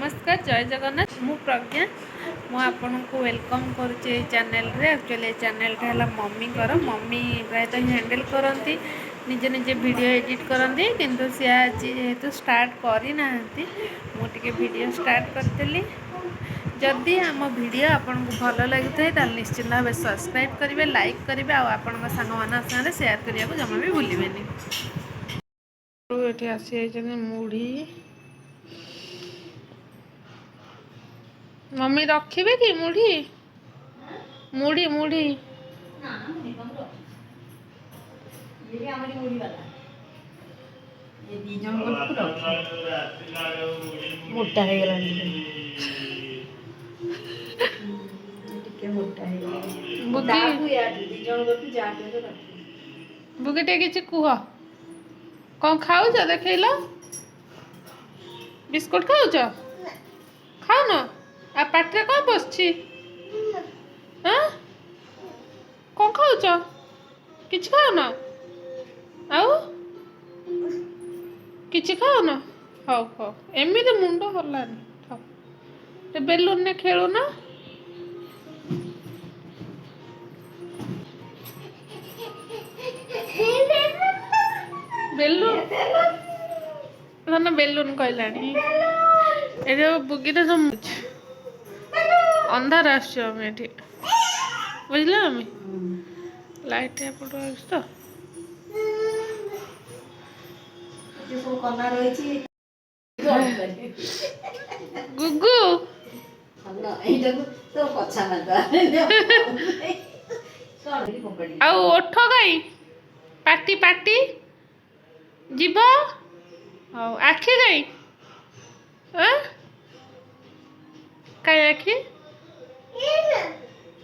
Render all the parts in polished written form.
ନମସ୍କାର, ଜୟ ଜଗନ୍ନାଥ। ମୁଁ ପ୍ରଜ୍ଞା, ମୁଁ ଆପଣଙ୍କୁ welcome କରୁଛି ଏଇ ଚ୍ୟାନେଲରେ। ଆକ୍ଚୁଆଲି ଏ ଚ୍ୟାନେଲଟା ହେଲା ମମିଙ୍କର। ମମି ପ୍ରାୟତଃ ହ୍ୟାଣ୍ଡେଲ୍ କରନ୍ତି, ନିଜେ ନିଜେ ଭିଡ଼ିଓ ଏଡ଼ିଟ୍ କରନ୍ତି। କିନ୍ତୁ ସିଏ ଆଜି ଯେହେତୁ ଷ୍ଟାର୍ଟ କରିନାହାନ୍ତି, ମୁଁ ଟିକେ ଭିଡ଼ିଓ ଷ୍ଟାର୍ଟ କରିଦେଲି। ଯଦି ଆମ ଭିଡ଼ିଓ ଆପଣଙ୍କୁ ଭଲ ଲାଗୁଥାଏ, ତାହେଲେ ନିଶ୍ଚିନ୍ତ ଭାବେ ସବସ୍କ୍ରାଇବ୍ କରିବେ, ଲାଇକ୍ କରିବେ ଆଉ ଆପଣଙ୍କ ସାଙ୍ଗମାନଙ୍କ ସାଙ୍ଗରେ ସେୟାର କରିବାକୁ ଜମା ବି ଭୁଲିବେନି। ଏଠି ଆସିଯାଇଛନ୍ତି ମୁଢ଼ି। ମମି, ରଖିବେ କି ମୁଢ଼ି? ମୁଢ଼ି, ମୁଢ଼ି। ନା, ମୁଢ଼ି କଣ ରଖ। ଇଏ ବି ଆମରି ମୁଢ଼ି ବାଲା। ଏ ଦି ଜଣଙ୍କଠୁ ରଖ। ମୋଟା ହେଇଗଲାଣି ଟିକେ, ଟିକେ ମୋଟା ହେଇଗଲାଣି। ବୁଗି। ତାକୁ ୟାଠୁ ଦି ଜଣଙ୍କଠୁ ଯାହାଠୁ ହେଲେ ରଖିବି। ବୁଗି, ଟିକେ କିଛି କୁହ। କ'ଣ ଖାଉଛ ଦେଖେଇଲ। ବିସ୍କୁଟ ଖାଉଛ? ଖାଉନ? ଆଉ ପାଟିରେ କ'ଣ ବସିଛି? ହଁ, କ'ଣ ଖାଉଛ? କିଛି ଖାଉନ? ଆଉ କିଛି ଖାଉନ? ହଉ ହଉ, ଏମିତି ମୁଣ୍ଡ ହଲାନି। ଥାଉ, ବେଲୁନରେ ଖେଳୁନ। ବେଲୁନ ଧନ, ବେଲୁନ କହିଲାଣି। ଏ ଯୋଉ ବୁଗିଟା ସବୁ ଅନ୍ଧାର ଆସୁଛି ଆମେ ଏଠି, ବୁଝିଲ ଆମେ ଲାଇଟ୍ ଏପଟୁ ଆସୁଛି ତ। ଏ ସବୁ କନା ରହିଛି। ଗୁଗୁ। ଏଇଟାକୁ ତ କଛା ମାରିଦବା କଣ ଫୋପାଡ଼ି। ଆଉ ଓଠ କାଇଁ? ପାଟି, ପାଟି ଯିବ। ହଉ, ଆଖି କାଇଁ? ଆଁ, କାଇଁ ଆଖି?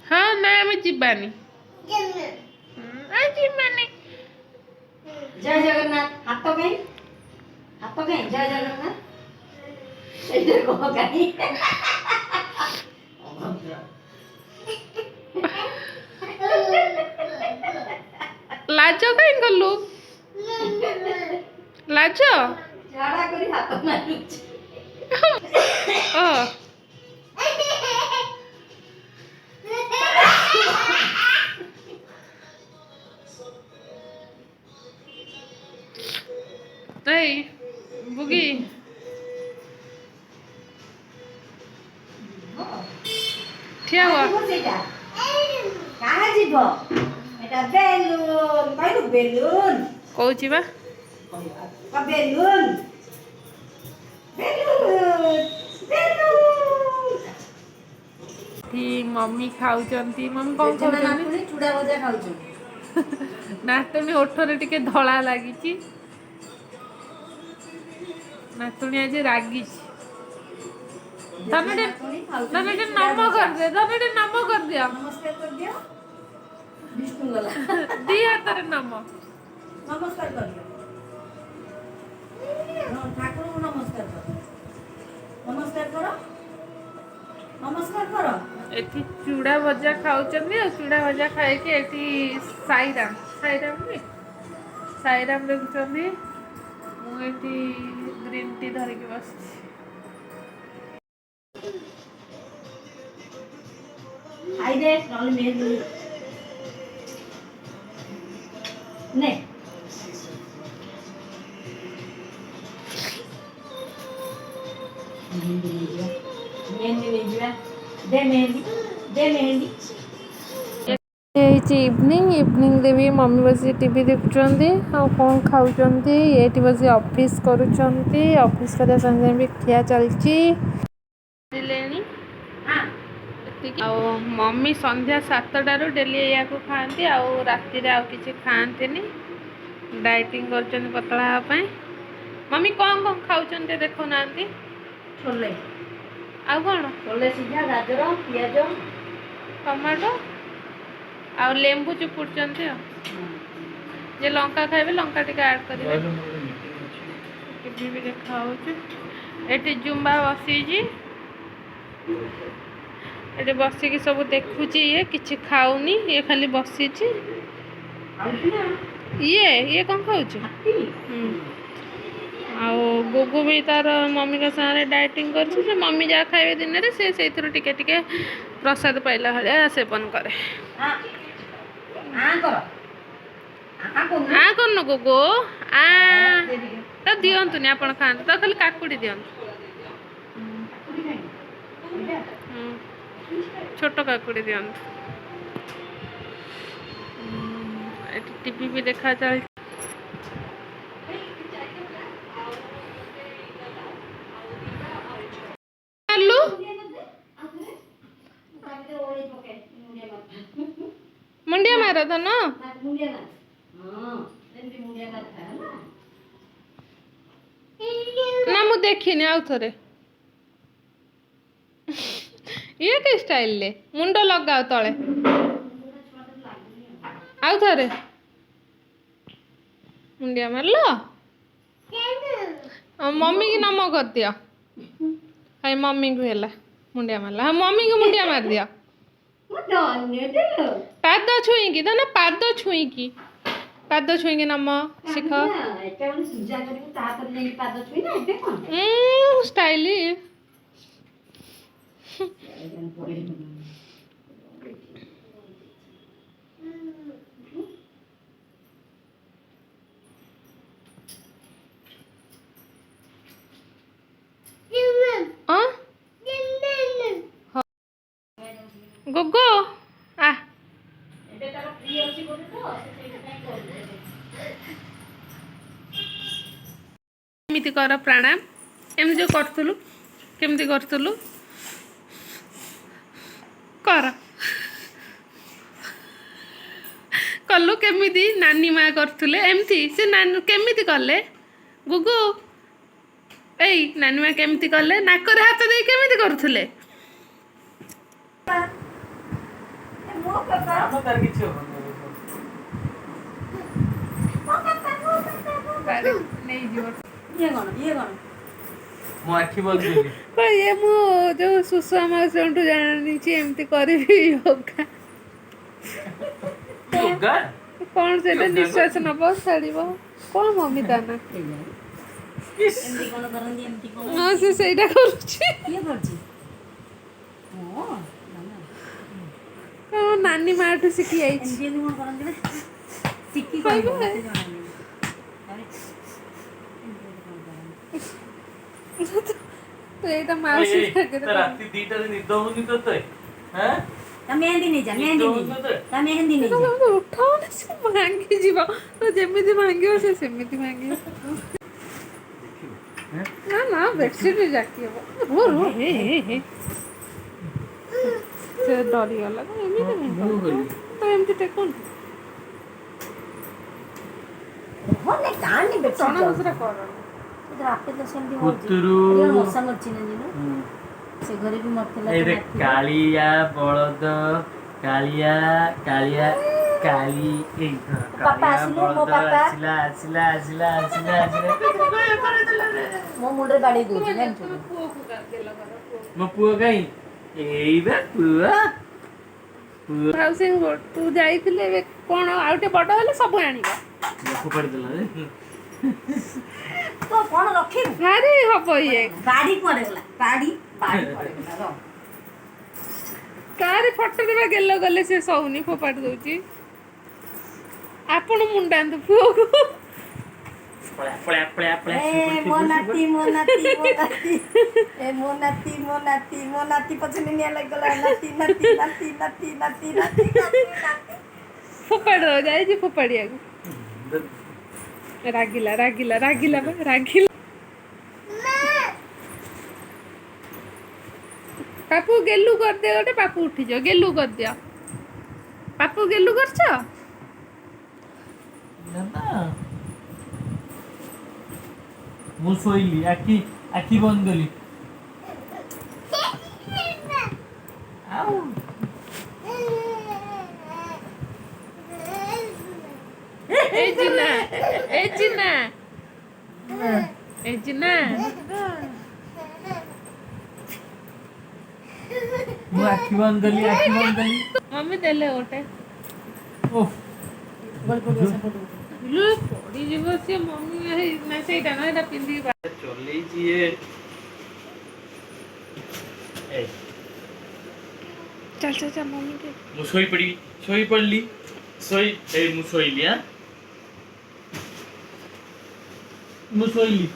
ହଁ, ନା, ଆମେ ଯିବାନି। ଆ ଯିବାନି। ଜୟ ଜଗନ୍ନାଥ। ହାତ କାଇଁ? ହାତ କାଇଁ? ଜୟ ଜଗନ୍ନାଥ। ଏଇଟା କଣ କାଇଁ? ଅଭଦ୍ର। ଲାଜ କାଇଁ କଲୁ? ଲାଜ। ଝାଡ଼ା କରି ହାତ ମାରୁଛି। ଅ ଏଇ ବୁଗି, ଠିଆ ହୁଅ। ଯିବ ସେଇଟା? କାହା ଯିବ ଏଟା? ବେଲୁନ କହିଲୁ, ବେଲୁନ। କହୁଛି ବା। Balloon, balloon, balloon. ଏଠି ମମି ଖାଉଛନ୍ତି। ମମି, କ'ଣ ଜେଜେମା ଖାଉଛନ୍ତି? ନାତୁଣୀ ଚୁଡ଼ା ଭଜା ଖାଉଛନ୍ତି। ନାତୁଣୀ ଓଠରେ ଟିକେ ଧଳା ଲାଗିଛି। ନାତୁଣୀ ଆଜି ରାଗିଛି। ଧନ, ଜେଜେମା ନାତୁଣୀ ଧନ, ଖାଉଛନ୍ତି ଟିକେ ଚୁଡ଼ା ନମ ଭଜା। କରିଦେ। ଧନ, ଟିକେ ନମ କରିଦିଅ। ନମସ୍କାର କରିଦିଅ। ବିଷ୍ଣୁ ଗଲା। ଦି ହାତରେ ନମ। ନମସ୍କାର କରିଦିଅ। ହଁ, ଠାକୁରଙ୍କୁ ନମସ୍କାର କର। ନମସ୍କାର କର, ନମସ୍କାର କର। ଏଠି ଚୁଡ଼ା ଭଜା ଖାଉଛନ୍ତି ଆଉ ଚୁଡ଼ା ଭଜା ଖାଇକି ଏଠି ସାଇରାମ, ସାଇରାମ ନୁହେଁ, ସାଇରାମ ଦେଖୁଛନ୍ତି। ମୁଁ ଏଠି ଗ୍ରୀନ୍ ଟି ଧରିକି ବସିଛି। ଖାଇଦେ, ନହେଲେ ମେହେନ୍ଦି ନେ। ମେହେନ୍ଦି ନେଇଯିବା, ମେହେନ୍ଦି ନେଇଯିବା। ଦେ ମେହେନ୍ଦି, ଦେ ମେହେନ୍ଦି। ହେଇଛି ଇଭିନିଂ। ଇଭିନିଂରେ ବି ମମି ବସି ଟିଭି ଦେଖୁଛନ୍ତି ଆଉ କ'ଣ ଖାଉଛନ୍ତି। ଏଇଠି ବସି ଅଫିସ୍ କରୁଛନ୍ତି। ଅଫିସ୍ କରିବା ସାଙ୍ଗେ ସାଙ୍ଗେ ବି ଖିଆ ଚାଲିଛି। ଲେଣି ଏତିକି। ଆଉ ମମି ସନ୍ଧ୍ୟା 7ଟାରୁ ଡେଲି ଏଇଆକୁ ଖାଆନ୍ତି ଆଉ ରାତିରେ ଆଉ କିଛି ଖାଆନ୍ତିନି। ଡାଇଟିଂ କରୁଛନ୍ତି ପତଳା ହେବା ପାଇଁ। ମମି, କ'ଣ କ'ଣ ଖାଉଛନ୍ତି ଦେଖୁନାହାନ୍ତି। ଛୋଲେ। ଆଉ କ'ଣ? ଛୋଲେ ସିଝା, ଗାଜର, ପିଆଜ। ଟମାଟୋ ଆଉ ଲେମ୍ବୁ ଚିପୁଡ଼ୁଛନ୍ତି। ଆଉ ଯେ ଲଙ୍କା ଖାଇବେ, ଲଙ୍କା ଟିକେ ଆଡ଼୍ କରିବେ। ଟିଭି ବି ଦେଖା ହେଉଛି। ଏଠି ଜୁମ୍ବା ବସିଛି। ଏଠି ବସିକି ସବୁ ଦେଖୁଛି। ଇଏ କିଛି ଖାଉନି, ଇଏ ଖାଲି ବସିଛି। ଖାଉଛି ନା। ଇଏ ଇଏ କ'ଣ ଖାଉଛି? ହାତୀ। ହୁଁ। ଆଉ ଗୁଗୁ ବି ତାର ମମିଙ୍କ ସାଙ୍ଗରେ ଡାଏଟିଂ କରୁଛି। ସେ ମମି ଯାହା ଖାଇବେ ଦିନରେ, ସେ ସେଇଥିରୁ ଟିକେ ଟିକେ ପ୍ରସାଦ ପାଇଲା ଭଳିଆ ସେବନ କରେ। ଆ ଆ କର, ଆ କରୁନୁ। ଆ କରୁନୁ ଗୁଗୁ, ଆ। ତ ଦିଅନ୍ତୁନି, ଆପଣ ଖାଆନ୍ତୁ। ତ ଖାଲି କାକୁଡ଼ି ଦିଅନ୍ତୁ। ହୁଁ, ଛୋଟ କାକୁଡ଼ି ଦିଅନ୍ତୁ। ଏଠି ଟିଭି ବି ଦେଖା ଚାଲିଛି। ଆଲୁ ମୁଣ୍ଡିଆ ମାର ଧନ। ମୁଣ୍ଡିଆ ମାର, ହଁ, ଏମିତି ମୁଣ୍ଡିଆ ମାରିଥା ହେଲା। ନା, ମୁଁ ଦେଖିନି, ଆଉ ଥରେ। ଇଏ କି ଷ୍ଟାଇଲରେ? ମୁଣ୍ଡ ଲଗାଅ ତଳେ। ଆଉ ଥରେ ମୁଣ୍ଡିଆ ମାରିଲ। ମମିକି ନମ କରିଦିଅ। ହାଇ, ମମିଙ୍କୁ ହେଲା ମୁଣ୍ଡିଆ ମାରିଲା। ହଁ, ମମିକୁ ମୁଣ୍ଡିଆ ମାରିଦିଅ। ମୋ ଧନ୍ୟଟେ ଲୋ। ପାଦ ଛୁଇଁକି ଧନ, ପାଦ ଛୁଇଁକି, ପାଦ ଛୁଇଁକି ନମ ଶିଖ। ଏଟା ମାନେ ପୂଜା କରିବୁ, ତାପରେ ଯାଇକି ପାଦ ଛୁଇଁ ନା, ଏବେ କଣ? ଷ୍ଟାଇଲ। ପଳେଇଲୁ। ହଁ ଗୁଗୁ, ଆ। ଏବେ ତାର ଫ୍ରି ଅଛି ବୋଧେ, ତ ସେ ସେଇଥିପାଇଁ କରୁଛି। ଏମିତି କର ପ୍ରାଣାୟାମ। ଏମିତି ଯୋଉ କରୁଥିଲୁ, କେମିତି କରୁଥିଲୁ କର। କଲୁ କେମିତି? ନାନୀ ମା କରୁଥିଲେ ଏମିତି। ସେ ନାନୀ କେମିତି କଲେ ଗୁଗୁ? ଏଇ ନାନୀ ମା କେମିତି କଲେ? ନାକରେ ହାତ ଦେଇ କେମିତି କରୁଥିଲେ? ମୋ ବାପା। ଆମ ତାର କିଛି ହବନି। ମୋ ବାପା, ମୋ ବାପା, ମୋ ବାପା। ନେଇଯିବ। ଇଏ କଣ? ଇଏ କଣ? ମୁଁ ଆଖି ବନ୍ଦ କଲି। ଇଏ ମୁଁ ଯୋଉ ସୁଷମା ମାଉସୀଙ୍କଠୁ ଜାଣିଛି, ଏମିତି କରିବି ୟୋଗା। ଯୋଗା। କ'ଣ ସେଇଟା? ନିଶ୍ୱାସ ନବ, ଛାଡ଼ିବ, କ'ଣ ମମି ତା ନା? ଇସ୍। ଏମିତି କଣ କରନ୍ତି? ଏମିତି କଣ? ହଁ, ସେ ସେଇଟା କରୁଛି। କିଏ କରୁଛି? ମୋ ମାମା। କ'ଣ ନାନୀ ମାଠୁ ଶିଖି ଯାଇଛି। ଏମିତି ଏମିତି କଣ କରନ୍ତି ନା ଶିଖି କହିବ। କହିବ, ମତେ ଜଣା ନାହିଁ। ତାପରେ ଏମିତି ଏମିତି କଣ କରନ୍ତି? ତ ଏଇଟା ମାଉସୀ ଏଇ, ସାଙ୍ଗରେ ତ ରାତି 2ଟାରେ ନିଦ ହଉନି ତତେ? ହାଁ? ତା ମେହେନ୍ଦି ନେଇଯା, ମେହେନ୍ଦି ନିଦ ହଉନି ନେଇଯା। ତତେ? ତା ମେହେନ୍ଦି ନେଇଯା। ଉଠାଉନି, ସେ ଭାଙ୍ଗିଯିବ। ତ ଯେମିତି ଭାଙ୍ଗିବ, ସେ ସେମିତି ଭାଙ୍ଗିବ। ଦେଖିବୁ, ହେଁ? ନା ନା, ବେଡସିଟ୍ ଜାକି ହବ। ରୁହ ରୁହ, ହେ ହେ ହେ, ସେ ଡରିଗଲା ତ ଏମିତି କାଇଁ ମୁଁ କଲ? ଗଲି। ତ ଏମିତି ଟେକନ୍ତୁ। ହଁ, ନାଇଁ, କାନି ବେଡସିଟ୍। ଟଣା ଘୋଷରା କରନି। ରାତି ତ ସେମିତି ହଉଛି। କୁତୁରୁ। ଏଠି କଣ ମଶା ମରିଛି ନା ଜିନୁ? ହୁଁ। ସେ ଘରେ ବି ମରିଥିଲା। ଏଇ ତ ଦେଖ। ନାତି। କାଳିଆ ବଳଦ, କାଳିଆ, କାଳିଆ, କାଳି, ଏଇ ହଁ, ବାପା କାଳିଆ ଆସିଲେ, ମୋ ବଳଦ। ବାପା। ଆସିଲା, ଆସିଲା, ଆସିଲା, ଆସିଲା, ଆସିଲା। ମୋ ମୁଣ୍ଡରେ ବାଡେଇ ଦଉଛି, ଜାଣିଛୁ? ତମେ ପୁଅକୁ ଗେଲ କର, ପୁଅକୁ। ମୋ ପୁଅ କାଇଁ? ଏଇ ବା ପୁଅ, ପୁଅ। ହାଉସିଂ ବୋର୍ଡ ତୁ ଯାଇଥିଲେ, ଏବେ କ'ଣ ଆଉ ଟିକେ ବଡ଼ ହେଲେ ସବୁ ଆଣିବ। ଫୋପାଡ଼ି ଦେଲା ରେ। ତ କଣ ରଖିବୁ? ଭାରି ହବ ଇଏ। ବାଡି କୁଆଡେ ଗଲା? ବାଡି, ବାଡି କୁଆଡେ ଗଲା? ରହ। କାହାରି ଫଟୋରେ ବା ଗେଲ ଗଲେ ସେ ସହୁନି, ଫୋପାଡ଼ି ଦଉଛି। ଆପଣ ମୁଣ୍ଡାନ୍ତୁ ପୁଅକୁ। ପଳା, ପଳା, ପଳା, ପଳା। ଏ ମୋ ନାତି, ମୋ ନାତି, ମୋ ନାତି, ଏ ମୋ ନାତି, ମୋ ନାତି, ମୋ ନାତି ପଛରେ ନିଆଁ ଲାଗିଗଲା। ନାତି, ନାତି, ନାତି, ନାତି, ନାତି, ନାତି, ନାତି, ନାତି। ଫୋପାଡ଼ି ଦବ, ଯାଇଛି ଫୋପାଡ଼ିବାକୁ। ରାଗିଲା, ରାଗିଲା, ରାଗିଲା ବା ରାଗିଲା। ପାପୁ ଗେଲୁ କରିଦିଅ ଗୋଟେ, ପାପୁ ଉଠିଯିବ। ଗେଲୁ କରିଦିଅ ପାପୁ, ଗେଲୁ କରିଛ। ନା, ମୁଁ ଶୋଇଲି, ଆଖି ଆଖି ବନ୍ଦ କଲି ଆଉ ଏଇ ଜିନା, ଏଇ ଜିନା, ଏଇ ଜିନା। ମୁଁ ଆଖି ବନ୍ଦ କଲି, ଆଖି ବନ୍ଦ କଲି। ମମି ଦେଲେ ଗୋଟେ। ଓଃ। ଗଳି ପଡ଼ିବ ସେପଟକୁ। ଇଲୋ, ପଡ଼ିଯିବ ସିଏ ମମି। ଏଇ ନା, ସେଇଟା ନା, ଏଇଟା ପିନ୍ଧିକି। ଇଏ ଏଇ। ଚାଲ ଚାଲ ଚାଲ, ମମି। ମୁଁ ଶୋଇପଡ଼ିବି, ଶୋଇପଡ଼ିଲି, ଶୋଇ। ଏଇ, ମୁଁ ଶୋଇଲି। ଆଁ, ମୁଁ ଶୋଇଲି।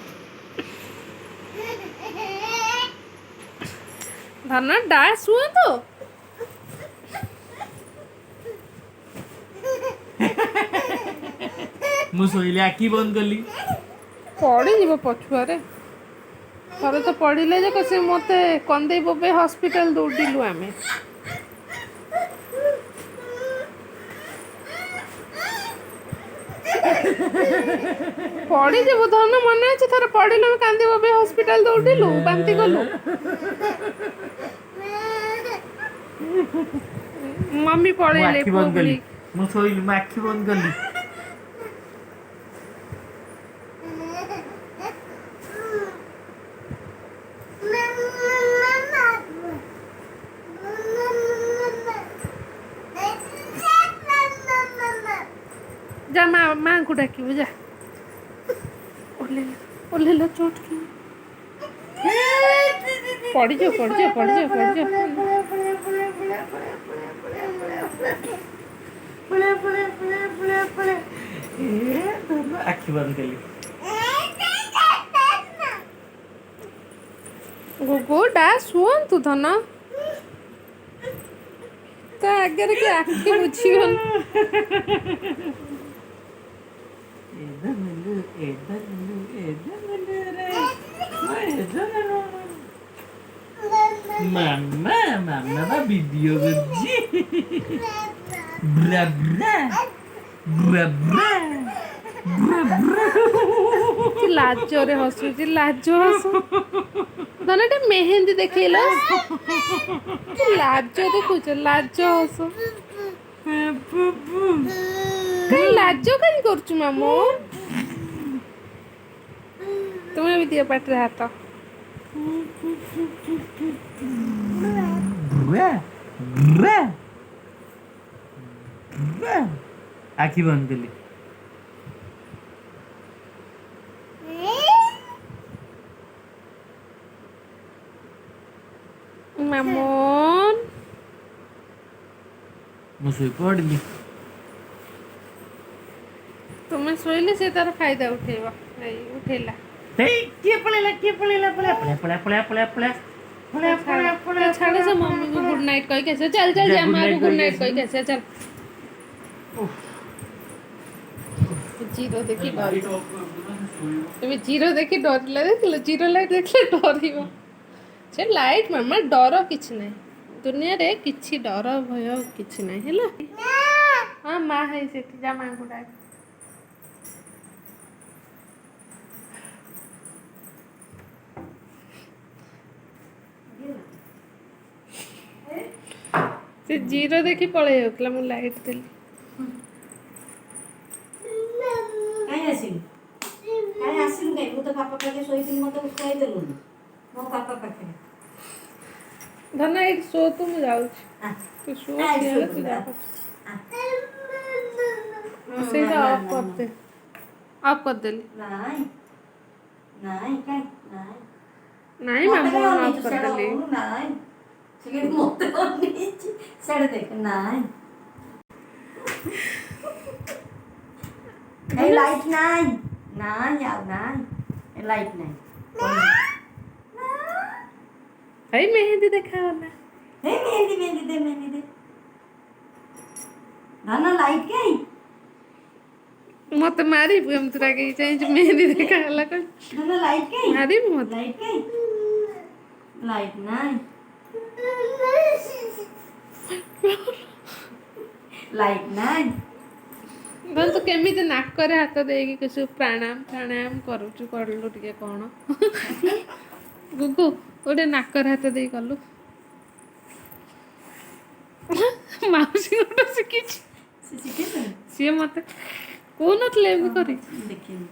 ଧନ ଡା, ଶୁଅନ୍ତୁ। ମୁଁ ଶୋଇଲି, ଆଖି ବନ୍ଦ କଲି। ପଡ଼ିଯିବ ପଛୁଆରେ। ଥରେ ତ ପଡ଼ିଲେ ଯେ ସେ ମୋତେ କନ୍ଦେଇ ବୋବେଇ ହସ୍ପିଟାଲ ଦୌଡ଼ିଲୁ ଆମେ। ପଡ଼ିଯିବୁ ଧନ, ମନେ ଅଛି ଥରେ ପଡ଼ିଲୁ, ଆମେ କାନ୍ଦି ବୋବେଇ ହସ୍ପିଟାଲ ଦୌଡ଼ିଲୁ, ବାନ୍ତି କଲୁ। ମମି ମୁଁ ପଳେଇଲେ ଆଖି ବନ୍ଦ ପୁଅକୁ କଲି। ନେଇକି। ମୁଁ ଶୋଇଲି, ମୁଁ ଆଖି ବନ୍ଦ କଲି। ଯା, ମା ମାଙ୍କୁ ଡାକିବୁ ଯା। ଓହ୍ଲେଇଲା, ଓହ୍ଲେଇଲା, ଚୋଟ କି ପଡ଼ିଯିବ, ପଡ଼ିଯିବ, ପଡ଼ିଯିବ, ପଡ଼ିଯିବ। ପଳେଇ ପଳେଇ ପଳେଇ ପଳେଇ ପଳେଇ। ଏ ଧନ, ଆଖି ବନ୍ଦ କଲି। ଗୁଗୁ ଡା, ଶୁଅନ୍ତୁ ଧନ। ତା ଆଗରେ କି ଆଖି ବୁଝିଗଲ। ଏ ଧନଲୁ, ଏ ଧନଲୁ, ଏ ଧନଲୁ ରେ, ଏ ଧନଲୁ। ମାମା, ମାମା ବା ଭିଡ଼ିଓ କରୁଛି। ବ୍ରା ବ୍ରା ବ୍ରା ବ୍ରା ବ୍ରା ବ୍ରା। କି ଲାଜରେ ହସୁଛି, ଲାଜ ହସ। ଧନ, ଟିକେ ମେହେନ୍ଦି ଦେଖେଇଲ। କି ଲାଜ ଦେଖୁଛ, ଲାଜ ହସ। କାଇଁ ଲାଜ କାଇଁ କରୁଛୁ ମାମୁଁ? ତୁମେ ବି ଦିଅ ପାଟିରେ ହାତ। ବ୍ରା ବ୍ରା ବ୍ରା। ଆଖି ବନ୍ଦ କଲି। ମାମୁନ। ମୁଁ ଶୋଇପଡ଼ିଲି। ତୁମେ ଶୋଇଲେ ସେ ତାର ଫାଇଦା ଉଠେଇବ। ଏଇ ଉଠେଇଲା। ହେଇ, କିଏ ପଳେଇଲା? କିଏ ପଳେଇଲା? ପଳେଇଲା, ପଳେଇଲା, ପଳେଇଲା, ପଳେଇଲା, ପଳେଇଲା, ପଳେଇଲା, ପଳେଇଲା, ପଳେଇଲା। ଛାଡ଼, ସେ ମମିକୁ ଗୁଡ୍ ନାଇଟ୍ କହିକି ଆସିବ। ଚାଲ ଚାଲ। ଯା, ଯା। ଗୁଡ୍ ମାକୁ ନାଇଟ୍ ଗୁଡ୍ କହିକି ନାଇଟ୍ ଆସିବୁ। କହିକି ଆସିବ, ଚାଲ। ଜିରୋ ଦେଖି ଡରିବ ଏବେ। ଜିରୋ ଦେଖି ଡରିଲା, ଦେଖିଲ? ଜିରୋ ଲାଇଟ୍ ଦେଖିଲେ ଡରିବ ସେ। ଲାଇଟ୍ ମାମା, ଡର କିଛି ନାହିଁ ଦୁନିଆରେ, କିଛି ଡର ଭୟ କିଛି ନାହିଁ, ହେଲା? ହଁ, ମା ହେଇ ସେଠି, ଯା ମାଙ୍କୁ ଡାକ। ସେ ଜିରୋ ଦେଖି ପଳେଇ ଯାଉଥିଲା, ମୁଁ ଲାଇଟ୍ ଦେଲି। କାଇଁ ଆସିଲୁ? କାଇଁ ଆସିଲୁ? କାଇଁ? ମୁଁ ତ ପାପା ପାଖରେ ଶୋଇଥିଲି, ମତେ ଉଠାଇ ଦେଲୁନି ମୋ ପାପା ପାଖରେ। ଧନ, ଏଇଠି ଶୋ ତୁ, ମୁଁ ଯାଉଛି। ଆ, ତୁ ଶୋ। ଆ, ସିଆଡ଼େ ତୁ ଶୋଇପଡ଼, ଯା। ଆ। ଆ। ସେଇଟା ନା, ଅଫ୍ ନା, କରିଦେ। ଅଫ୍ କରିଦେଲି। ନାଇଁ ନାଇଁ, କାଇଁ ନାଇଁ। ନାଇଁ। ମତେ ମାମୁଁ କାଇଁ ଅଫ୍ ଅନେଇଛୁ ସିଆଡ଼େ? କରିଦେଲି। ଅନଉନୁ, ନାଇଁ। ସେ କେମିତି ମତେ ଅନେଇଛି, ସିଆଡ଼େ ଦେଖ, ନାଇଁ। ଏ ଲାଇଟ୍ ନାଇଁ, ନାଇଁ, ଆଉ ନାଇଁ, ଏ ଲାଇଟ୍ ନାଇଁ। ଏଇ ମେହେନ୍ଦି ଦେଖାଗଲା। ଏ ମେହେନ୍ଦି, ମେହେନ୍ଦି ଦେ, ମେହେନ୍ଦି ଦେ। ଧନ, ଲାଇଟ୍ କାଇଁ? ମତେ ମାରିବୁ? ଏମିତି ରାଗିକି ଚାହିଁଛୁ, ମେହେନ୍ଦି ଦେଖାଗଲା କଣ? ଧନ, ଲାଇଟ୍ କାଇଁ? ମାରିବୁ ମତେ? ଲାଇଟ୍ କାଇଁ? ଲାଇଟ୍ ନାଇଁ, ଲାଇଟ୍ ନାଇଁ। ଧନ, ତୁ କେମିତି ନାକରେ ହାତ ଦେଇକି କିଛି ପ୍ରାଣାୟାମ ପ୍ରାଣାୟାମ କରୁଛୁ, କଲୁ ଟିକେ କ'ଣ? ଗୁଗୁ, ଗୋଟେ ନାକରେ ହାତ ଦେଇ କଲୁ। ମାଉସୀ ଗୋଟେ ଶିଖିଛି। ସେ ଶିଖେଇଛନ୍ତି। ସିଏ ମତେ କହୁନଥିଲେ ଏମିତି କରି। ଦେଖିନି।